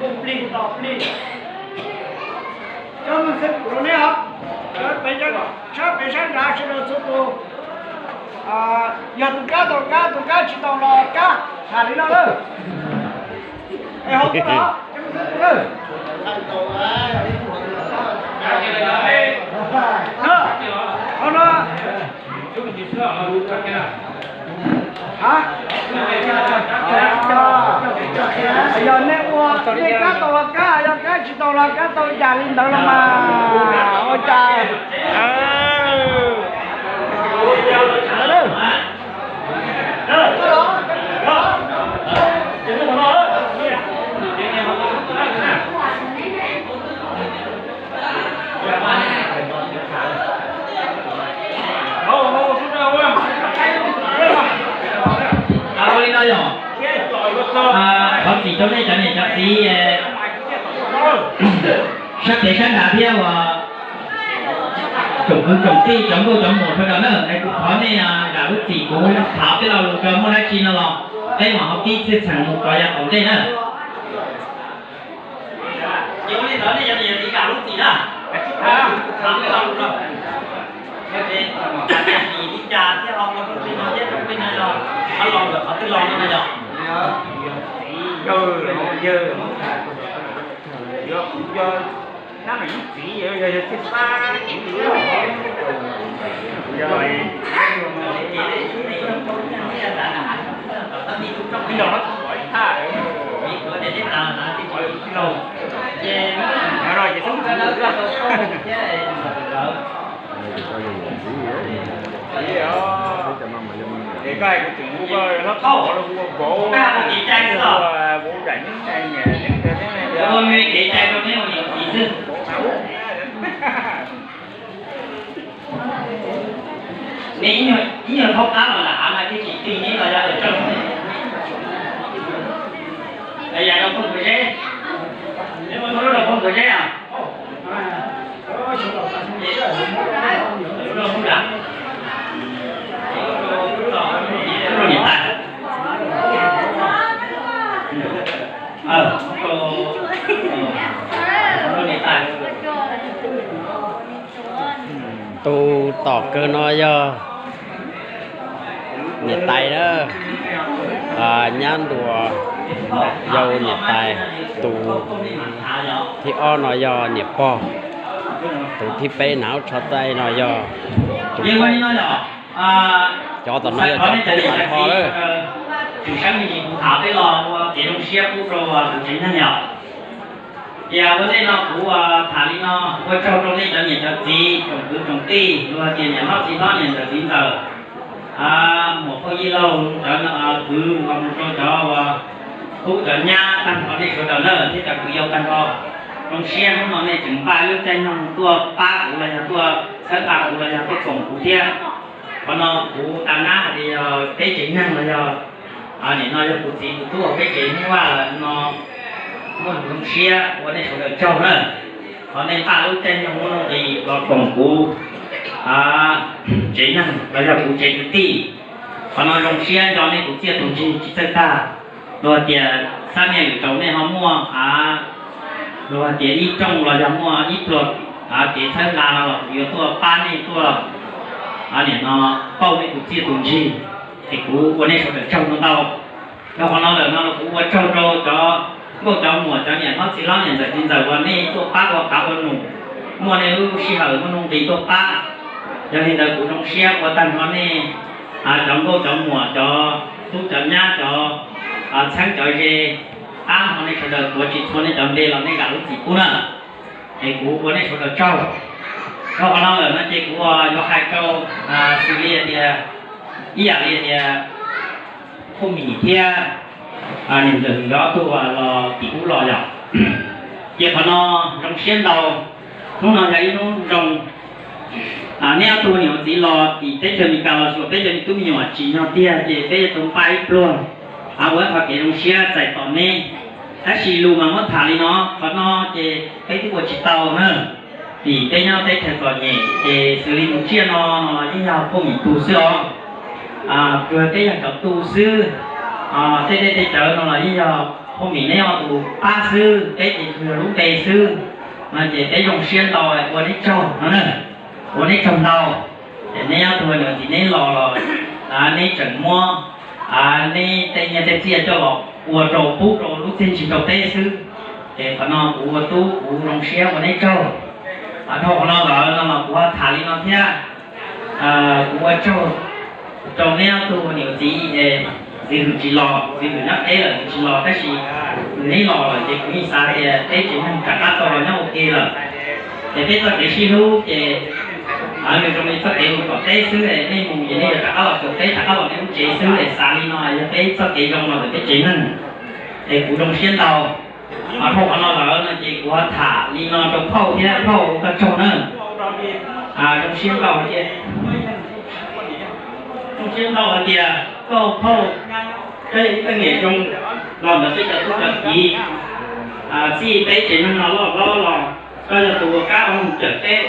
Mus plig tos plig. Cov mloog xeeb kuv rau neb os, cov pem, sab pem sab nrad sawv daws txhua tus, yog tus kab tau kab, tus kab tsis tau los kab, tham li no lawm. Es hauv no, hauv no, yog nej ua, nej kab tau los kab, yog kab tsis tau los kab tau, cas li ntawd los mas ua cas. Ua li no yog, thov txim rau nej cov niam cov txiv sab pem sab nrad thiab uas tsoom kwv tsoom tij cov nkauj cov muam sawv daws na, es kuv thov nej zam lub txim, kuv tham tej lo lus rau muaj dab tsi no los peb mam ho pib txhij txheem mus rau yav tom ntej na. Ces ua li ntawd nej cov niam cov txiv zam lub txim na, tham tej lo lus rau. Li cas thiaj ho ua rau peb no thiab rau peb no los, ho los ntawm qhov twg los no na yog? Yog, yog, yog, yog, yog, yog, yog, yog, yog, yog, Es koj hais kuv tseem hu koj hlob qhov los hu ua vauv, hu ua vauv zam nyob niam neb ntawd thiab ne. Ua me kev cai rau neb ua niam txiv xwb. Neb ib nyuag thaub qab los lam hav mas thiaj tsis tig neb los yog tawm tsaug. Yam rau phooj ywg zeb, neb muab lub rau phooj ywg zeb os. Niam tais, niam tais. Tus tom kawg no yog niam tais na, nyab nruas yau niam tais. Tus thib ob no yog niam pog. Tus thib peb hnav tsho taij no yog tus pog. Cov tom no yog cov pog nrho lawm. Tseem saib me ntsis kuv tham peb los ua kev zoo siab pub rau tus tsev neeg yom. Tias ua ntej no kuv tham li no, ua tsaug rau nej cov niam cov txiv, tsoom kwv tsoom tij, luag tias niam hlob txiv hlob niam ntxawm txiv ntxawm, muam phauj yij laug, cov kwv uas mus rau cov uas tub cov nyab tag nrho nej sawv daws na, thiab cov kwv yau tag nrho. Zoo siab hnub no nej tseem npaj lub caij nyoog tuaj pab kuv los yog tuaj txhawb nqa kuv los yog tuaj koom kuv thiab. Qhov no kuv tas nab hais tias yog peb tsev neeg los yog nim no yog kuv txiv kuv tub uas peb tsev Hmoob Vaj lawm no muaj lus zoo siab ua nej sawv daws tsaug na. Thov nej npaj lub caij nyoog muaj nuj nqis los koom kuv tsev neeg los yog kuv tsev kwv tij. Qhov no zoo siab nco nej tus txiaj tus ntsig tsis txawj tag. Luag tias xab niag lwm zaus nej ho muaj, luag tias ib rooj los yog muaj ib pluag kev txhawb nqa no los kuv yuav tuaj pab nej tuaj, nim no pauj nej tus txiaj tus ntsig, es kuv ua nej sawv daws tsaug ntau ntau. Rau qhov no lawm no los kuv ua tsaug rau cov nkauj cov muam cov niam hlob txiv hlob niam ntxawm txiv ntxawm uas nej tuaj pab ua qav ua num, muaj nej lub sij hawm muaj nuj nqis tuaj pab. Yog li ntawd kuv zoo siab ua tag nrho nej cov nkauj cov muam, cov tub cov nyab, cov txheeb cov ze, qab hmo nej sawv daws tuav tsis txhua nej cov npe los nej zam lub txim pub na. Es kuv ua nej sawv daws tsaug. Dhau qhov no lawm no ces kuv yuav hais rau xws li tias, ib yam li tias Phauj Mim thiab niam ntxawm Yob Tuam los tim ub los yom. Ces qhov no zoo siab ntau, hnub no yog ib hnub zoo. Neb ob tug niam txiv los tim teb chaws Amelikas los xyuas peb cov me tub me nyuam tsim nyog tiag ces peb yuav tau npaj ib pluag, ua ib qho kev zoo siab txais tos neb. Tab sis lus mas muab tham li no, qhov no ces peb twb ua tsis tau na. Vim peb nyob teb chaws txom nyem ces xws li tus tsiaj no no los yeej yog Phauj Mim tu xwb os. Tsuas peb yog cov tu xwb. Tej dej tej cawv no los yeej yog Phauj Mim neb ob tug pab xwb, peb ces tsuas yog lub npe xwb. No ces peb zoo siab ntau, ua neb tsaug no na, ua neb tsaug ntau. Ces neb ob tug niam txiv neb los los neb tseem muab neb tej nyiaj tej txiaj coj los ua rau pub rau lub txiaj ntsig rau peb xwb. Ces qhov no kuv ua tub kuv zoo siab ua neb tsaug. Dhau qhov no lawm no los kuv ho tham li no thiab. Kuv ua tsaug rau neb ob tug niam txiv, txiv hwm tsis los, txiv hwm nyob teb lawm hwm tsis los tab sis neb los lawm ces kuv yeej xav tias peb tsev neeg rov qab tau los nyob ua ke lawm. Ces peb txoj kev sib hlub ces nws zoo li txoj kev mus tom teb xwb, nej mus ces nej yuav rov qab los xyuas peb, rov qab los nej lub tsev xwb es xav li no yog peb txoj kev zoo los ntawm peb tsev neeg. Es kuv zoo siab ntau. Dhau qhov no lawm no ces kuv ho tham li no rau phauj thiab, phauj ua koj tsaug na. Zoo siab ntau hais tias, zoo siab ntau hais tias koj phauj, koj yog ib tug niam zoo los ntawm peb cov tub cov kiv, txij peb tsev neeg no loj hlob los koj yog tus ua kab ua noog cawm peb,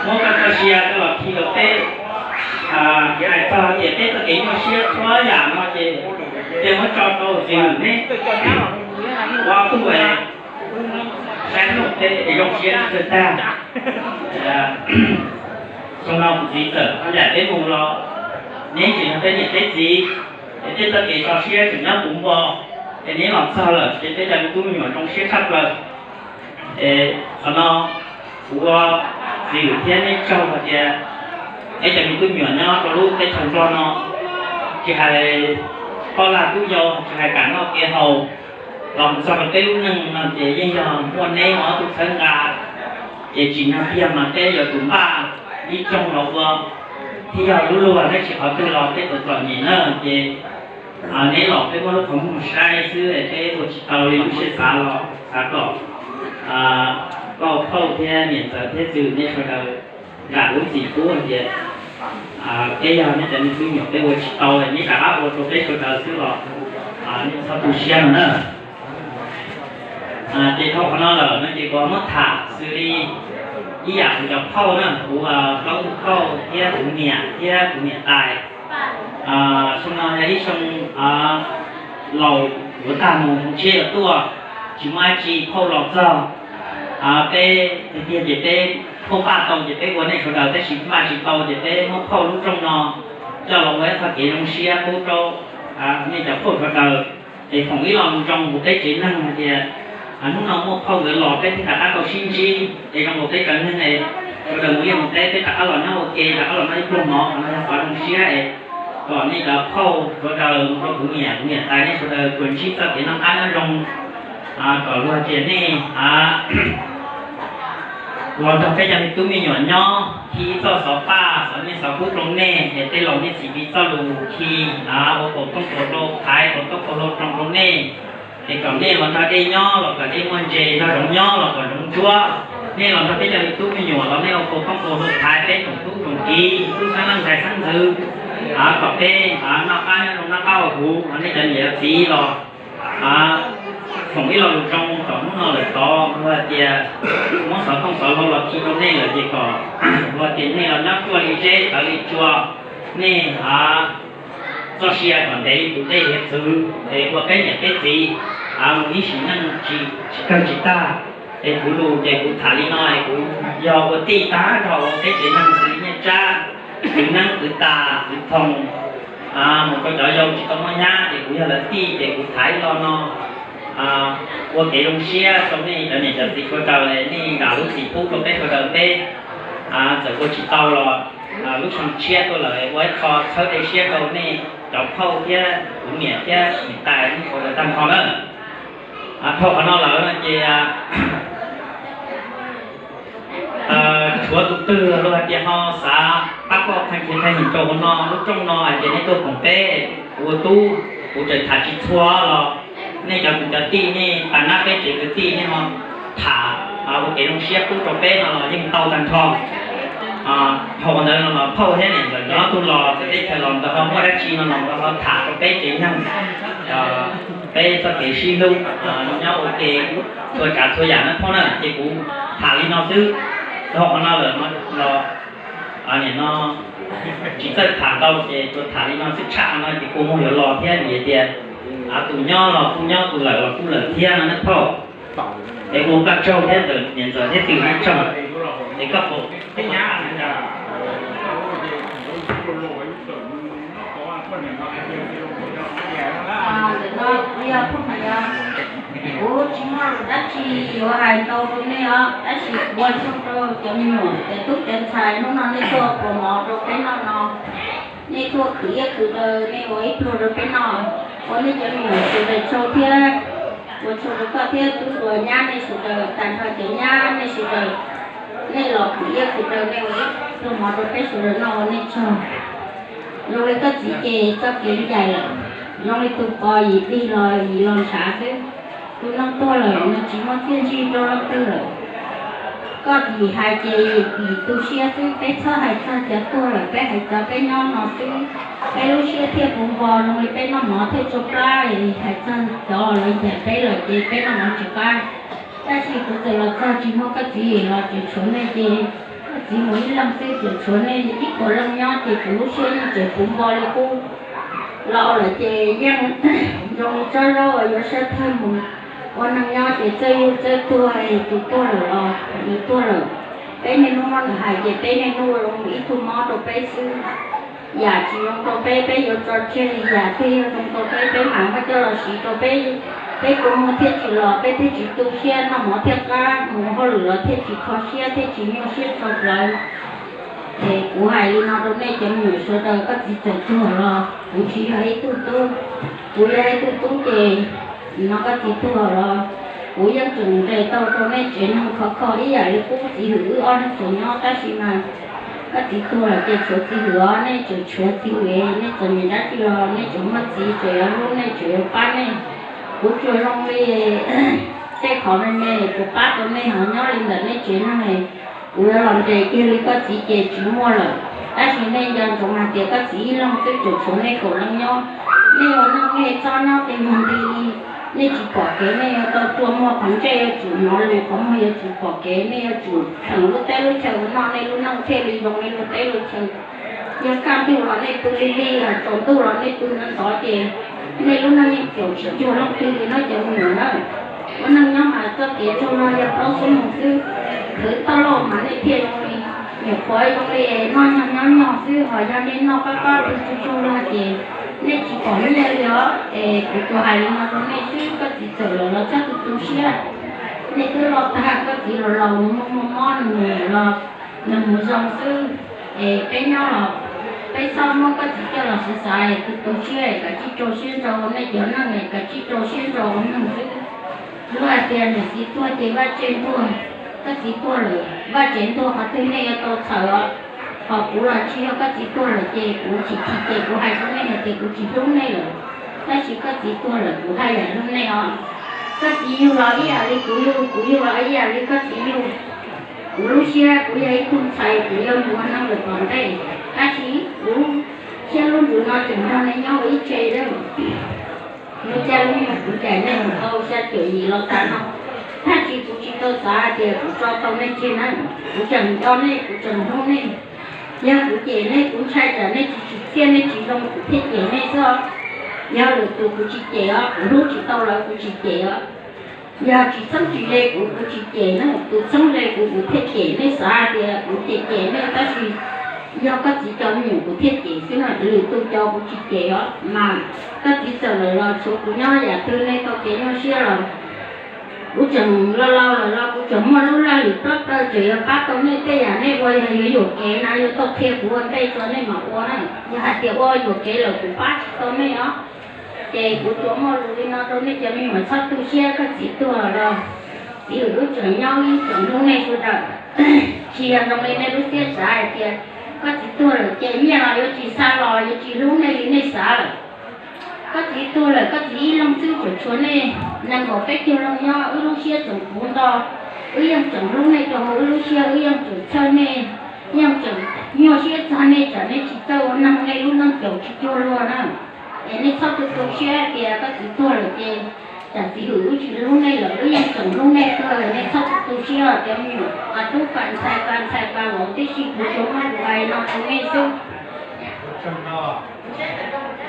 muab koj txoj sia coj los khi rau peb. Hais txog tias peb txoj kev nyuaj siab txhua yam no ces, ces muab tso rau txiv hwm neb ua tub es saib hnub peb es zoo siab tag tag. Xyoo no kuv txiv txawm yam peb mus los neb tseem yog peb niam peb txiv, es tej txoj kev tso siab tseem nyob puv npo, es neb los txog lawm ces peb cov me tub me nyuam zoo siab tshaj plaws. Es qhov no kuv ua txiv hwm thiab neb tsaug hais tias peb cov me tub me nyuam nyob rau lub teb chaws Nplog no, tsis hais poj lag tub yau, tsis hais kam noj kev haus, los mus txog rau peb lub neej no ces yeej yog muaj neb ob tug txhawb nqa. Ces tsim nyog tiag mas peb yuav tsum npaj ib rooj los ua, thiaj yog lub luag, tab sis qhov twg los peb tus txom nyem na ces neb los peb muab lub qhov muag saib xwb es peb ua tsis tau li lub siab xav los xav kom koj phauj thiab niam ntxawm thiab txwm neb sawv daws zam lub txim pub hais tias peb yog nej cov me tub me nyuam peb ua tsis tau, neb rov qab ua rau peb sawv daws xwb los nej txhob tu siab no na. Ces dhau qhov no lawm no ces kuv muab tham xws li ib yam kuv cov phauj na, kuv plaub tug phauj thiab kuv niam thiab kuv niam tais. Xyoo no yog ib xyoo laus yuav tag mus, xyoo tshiab yuav tuaj, tsis muaj dab tsi phauj los txog. Peb tiag tiag ces peb phauj npaj tau ces peb ua nej sawv daws, tab sis npaj tsis tau ces peb muab phauj lub rooj no coj los ua ib qho kev zoo siab pub rau nej cov phauj sawv daws. Es foom ib lo lus zoo rau peb tsev neeg hais tias hnub no muaj phauj nkawd los peb thiaj rov qab tau sib ntsib, es zoo rau peb cov neeg es sawv daws mus liaj mus teb peb rov qab los nyob ua ke, rov qab los noj ib pluag mov, qhov no yog qhov zoo siab es kom nej cov phauj sawv daws mus rau kuv niam, kuv niam tais nej sawv daws tsuas ntsib txoj kev noj qab nyob zoo, kom luag tias nej los nrog peb cov me tub me nyuam nyob, khi ib txoj xov paj xov niaj xov kub rau nej, es tej laus nej txhim li txoj lus khi ua kaum tooj kaum hlau thaiv, kaum tooj kaum hlau roos rau nej. Es kom nej los nrog dej nyob los kom dej muaj ntses, nrog zoov nyob los kom zoov ntsuab. Nej los nrog peb cov me tub me nyuam los nej ua kaum tooj kaum hlau thaiv peb tsoom tub tsoom kiv, tub xeeb leej ntxhais xeeb ntxwv, kom peb noj qab nyob zoo noj qab ua huv. Nej cov niam cov txiv los foom ib lo lus zoo kom hnub no lawm tod luag hais tias muab xov tooj xov hlau los khi rau nej lawm ces kom luag tias nej los nyob ruaj li zeb tawv li tsua, nej txoj sia kom ntev li tus dej hiav txwv es ua peb niam peb txiv mus ib sim neej tsis kawg tsis tag. Es kuv lus ces kuv tham li no es kuv yog ua tij tag nrho ua peb tsev neeg xws li Nyiaj Tsab, kwv Neeb, kwv Tas, kwv Thoom, mus rau cov yau tsis tau muaj nyab ces kuv yog lawv tij ces kuv tham ib lo no ua kev zoo siab rau nej cov niam cov txiv sawv daws, nej zam lub txim pub rau peb sawv daws peb txawm ua tsis tau los lub xyoo tshiab tuaj lawm, ua ib qho txhawb tej siab rau nej cov phauj thiab kuv niam thiab niam tais ntawd tag nrho na. Dhau qhov no lawm no ces tshuav tus twg los hais tias ho xav pab poj thaj khiav thaj him rau hauv no lub rooj no hais tias nej tuaj koom peb, kuv ua tub, kuv tseem tham tsis txhua los nej cov kwv cov tij nej tas nab peb tsev kwv tij nej ho tham ua kev zoo siab pub rau peb no los yeej tau tag nrho. Dhau qhov ntawd no los phauj thiab niam ntxawm cov ob tug los txawm teb chaws los ntawd ho muaj dab tsi no los ntawd ho tham rau peb tsev neeg, peb txoj kev sib hlub nyob ua ke txhua tsav txhua yam na phauj na. Ces kuv tham li no xwb, dhau qhov no lawm los nim no tsis txawj tham ntau ces tsuas tham li no xwb, tshaj qhov no ces kua muag yuav los thiab vim tias tus nyob los kuj nyob, tus lawm los kuj lawm thiab no na phauj. Es ua koj tsaug thiab ntawm niam ntxawm thiab txiv neej tsaug. Es koj puas Ntawm no kuv yog phooj ywg, kuv tsis muaj lus dab tsi yuav hais ntau rau nej os, tab sis kuv ua tsaug rau cov me nyuam cov tub cov ntxhais hnub no nej tuaj pluas mov rau peb noj no, nej tuaj khwv iab khwv daw, nej ua ib pluag rau peb noj, ua nej cov me nyuam sawv daws tsaug thiab. Ua tsaug rau koj thiab tub hluas nyab nej sawv daws, tag nrho cov nyab nej sawv daws, nej los khwv iab khwv daw, nej ua ib pluag mov rau peb sawv daws noj, ua nej tsaug. Zoo li koj txiv ces txoj kev ncaim lawm, zoo li tus pos yim dig los yim los ntshav xwb. Tus neeg tuag lawm nws tsis muaj txiaj ntsig rau leej twg lawm. Koj yim hais ces yim tu siab xwb, peb txhob hais txog cov tuag lawm, peb hais txog peb nyob no xwb, peb lub siab thiaj puv npo, zoo li peb noj mov thiaj tsau plab. Hais txog cov lawv ncaim peb lawm ces peb noj mov tsis qab. Tab sis kuv txawm los txog tsis muaj koj txiv los tseem tshuav nej ces koj txiv mus ib leeg xwb, tseem tshuav nej ib puas leej nyob ces kuv lub siab yeej tseem puv npo li qub. Laus lawm ces yeej zoo li tsob zaub uas yuav sawv thawj mus. Ua neeg nyob ces txawj yug txawj tuag, tus tuag lawm los nws tuag lawm. Peb niaj hnub muab nws hais ces peb niaj hnub zoo ib tug mob rau peb xwb. Yam tsis zoo rau peb, peb yuav tso tseg, yam twg yog zoo rau peb, peb mam muab coj los siv rau peb. Peb kua muag thiaj tsis los, peb thiaj tsis tu siab, noj mov thiaj qab, mus hauj lwm los thiaj tsis kho siab thiaj tsis nyuaj siab tso plawv. Es kuv hais li no rau nej cov me nyuam sawv daws, koj txiv txawm tuag los kuv tsis yog ib tug tub, kuv yog ib tug tub ces no koj txiv tuag los kuv yeej tseem nres tau rau nej tsev neeg khov kho ib yam li qub txiv hwm wb ob leeg tseem nyob, tab sis mas koj txiv tuag lawm ces tshuav txiv hwm os, nej tseem tshuav txiv hwm, nej txom nyem dab tsi los nej tseem muaj txiv tseem yuav hlub nej tseem yuav pab nej. Kuv tsuas zoo li tej qhov me me kuv pab tau nej ho nyob li ntawm nej tsev neeg, kuv yuav los nres kiag li koj txiv ces tsis muaj lawm. Tab sis nej nco ntsoov hais tias koj txiv ib leeg xwb tseem tshuav nej kaum leej nyob. Nej ua neej nej txhob nyob tej muag nti li, nej tsis pom kev nej yuav tau tua muag, qhov ntsej yuav tsum hnov lus, qhov muag yuav tsum pom kev, nej yuav tsum theem lub teb lub chaw ua noj, nej lub neej thiaj li zoo li lub teb lub chaw. Yog kaj ntug los nej pw lig lig, tsaus ntuj los nej pw ntxov ntxov ces nej lub neej yeej caum tsis cuag leej twg li no cov me nyuam na. Ua neej nyob mas txoj kev tsaug zog yog plaub xuab moos xwb, khwv toj lauj mas nej thiaj zoo li, nyuam qhuav zoo li noj nyog nyob nyog xwb, ho yog nej noj qab qab pw tsaug tsaug zog ces nej tsis pom nyiaj li os. Es kuv tsuas hais li no rau nej xwb, koj txiv txawm lawm los txhob tu tu siab. Nej twb loj tag, koj txiv los laus nws muaj muaj mob nws mus los nws mus zoo xwb. Es peb nyob los peb txhob muab koj txiv coj los xav xav, tu tu siab, kav tsij rau siab ntso ua nej cov neeg, kav tsij rau siab ntso ua neeg xwb. Luag hais tias niam txiv tuag ces vaj tse ntuag, koj txiv tuag lawm vaj tsev ntuag qhov twg nej yuav tau txhawj os. Ho kuv los tsis yog koj txiv tuag lawm ces kuv tsis chim, ces kuv hais rau nej hais tias kuv tsis hlub nej lawm. Tab sis koj txiv tuag lawm kuv haj yam hlub nej os. Koj txiv yug los ib yam li kuv yug, kuv yug los ib yam li koj txiv yug. Kuv lub siab kuv yog ib tug ntxhais kuv yuav mus ua neej lawm tom ntej, tab sis kuv siab lub ntsws no tseem nrog nej nyob ua ib tse lawm. Lub caij lub nyoog kuv cais nej mus tau xya caum yim los tas no, tab sis kuv tsis tau xav hais tias kuv tso tau nej tseg na. Kuv tseem nco nej, kuv tseem hlub nej. Yog kuv cem nej, kuv ntshai tsam nej tsis tsim txiaj nej tsis zoo kuv thiaj cem nej xwb os. Yog lwm tus kuv tsis cem os, kuv hlub tsis tau lawv kuv tsis cem os. Yog tsis txheeb tsis ze kuv, kuv tsis cem na, tus txheeb ze kuv, kuv thiaj cem. Nej xav hais tias kuv cem cem nej, tab sis yog koj txiv cov me nyuam kuv thiaj cem xwb na, lwm tus cov kuv tsis cem os. Mas koj txiv txawm lawm los tshuav kuv nyob, yam twg nej tau kev nyuaj siab los Kuv tseem los laus lawm los kuv tseem muaj lub laj lim plob plaws tseem yuav pab tau nej tej yam nej ua yog yuav yuam kev na, yuav tau qhia kuv ua ntej tso nej mam ua na. Yog hais tias ua yuam kev lawm kuv pab tsis tau nej os. Ces kuv tsuas muaj lus li no rau nej cov me nyuam, txhob tu siab, koj txiv tuag los txiv hwm wb tseem nyob, wb tseem hlub nej sawv daws. Tsis yog zoo li nej lub siab xav hais tias koj txiv tuag lawm ces nyiaj los yuav tsis xa los yuav tsis hlub nej li nej xav lawm. Koj txiv tuag lawm koj txiv ib leeg xwb tseem tshuav nej nees nkaum peb caug leej nyob, wb lub siab tseem puv nto. Wb yeej tseem hlub nej rau hauv wb lub siab, wb yeej tseem txhawj nej, yeej tseem nyuaj siab txog nej, tsam nej tsis txawj ua neeg nej lub neej caum tsis cuag luag na. Es nej txhob tu tu siab tias koj txiv tuag lawm ces tsam txiv hwm wb tsis hlub nej lawm, wb yeej tseem hlub nej kawg. Nej txhob tu tu siab tias me nyuam qas tub qas ntxhais qas ntxhais qas vauv tib si, kuv tsuas muaj lus hais no rau nej xwb.